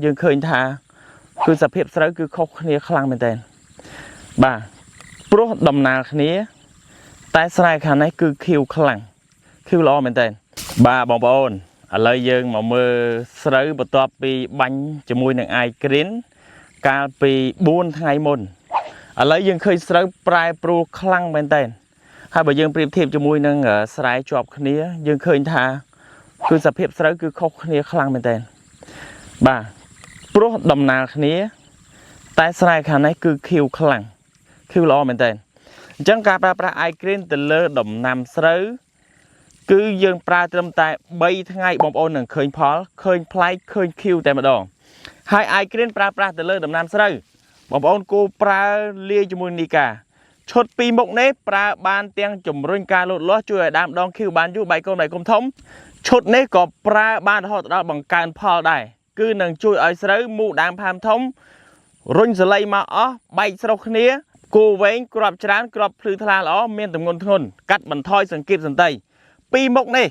យើងឃើញថាគឺសភាពស្រូវគឺខុសគ្នាខ្លាំងមែនទែនបាទព្រោះដំណាលគ្នា តែស្រែខាងនេះគឺខៀវខ្លាំងខៀវល្អមែនទែនបាទបងប្អូនឥឡូវយើងមកមើលស្រូវបន្ទាប់ពីបាញ់ជាមួយនឹង i green កាលពី4ថ្ងៃមុនឥឡូវយើងឃើញស្រូវប្រែប្រួលខ្លាំងមែនទែនហើយបើយើងប្រៀបធៀបជាមួយនឹងស្រែជាប់គ្នាយើងឃើញថាគឺសភាពស្រូវគឺខុសគ្នាខ្លាំងមែនទែនបាទព្រោះដំណាលគ្នា តែស្រែខាងនេះគឺខៀវខ្លាំងខៀវល្អមែនទែនអញ្ចឹងការប្រើប្រាស់ i green ទៅលើដំណាំស្រូវគឺយើងប្រើត្រឹមតែ3ថ្ងៃបងប្អូននឹងឃើញផលឃើញប្លែកឃើញខៀវតែម្ដងហើយ i green ប្រើប្រាស់ទៅលើដំណាំស្រូវបងប្អូនគួរប្រើលាយជាមួយនីកាឈុតពីរមុខនេះប្រើបានទាំងជំរុញការលូតលាស់ជួយឲ្យដើមដងខៀវបានយូរបែកកូនបែកគុំធំឈុតនេះក៏ប្រើបានរហូតដល់បង្កើនផលដែរគឺនឹងជួយឲ្យស្រូវមូដើមផាមធំ រុញសលៃមកអស់បែកស្រុះគ្នាគោវែងក្របច្រើនក្របភ្លឺថ្លាល្អមានទម្ងន់ធ្ងន់កាត់បន្ថយសង្កៀបសន្តីពីរមុខនេះ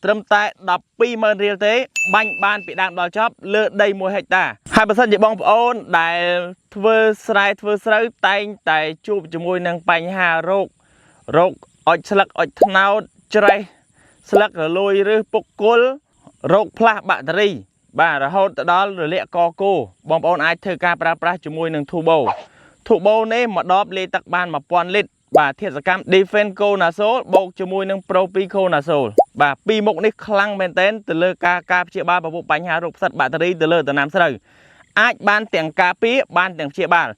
ត្រឹមតែ120,000រៀលទេបាញ់បានពីដើមដល់ចប់លើដី1ហិកតាហើយបើសិនជាបងប្អូនដែលធ្វើស្រែធ្វើស្រូវតែងតែជួបជាមួយនឹងបញ្ហារោគរោគអុចស្លឹកអុចត្នោតច្រេះស្លឹករលួយឬពុកគល់រោគផ្លាស់បាក់តេរី បាទរហូតទៅដល់រលាកកគោបងប្អូនអាចធ្វើការប្រើប្រាស់ជាមួយនឹង Turbo Turbo នេះមួយដបលាយទឹកបាន1000លីត្របាទធាតុសកម្ម Difenoconazole បូកជាមួយនឹង Propiconazole បាទពីរមុខនេះខ្លាំងមែនទែនទៅលើការការព្យាបាលពពុះបញ្ហារោគផ្សិតបាក់តេរីទៅលើដំណាំស្រូវអាចបានទាំងការពារបានទាំងព្យាបាល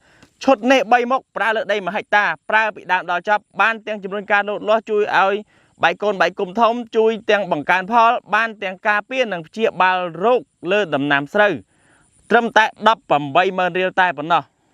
ឈុតនេះ3មុខប្រើលើដី1ហិកតាប្រើពីដើមដល់ចប់បានទាំងជំរុញការលូតលាស់ជួយឲ្យបែកកូនបែកគុំធំជួយទាំងបង្កើនផល បានទាំងការពារនិងព្យាបាលរោគលើដំណាំស្រូវត្រឹមតែ180,000រៀលតែប៉ុណ្ណោះ។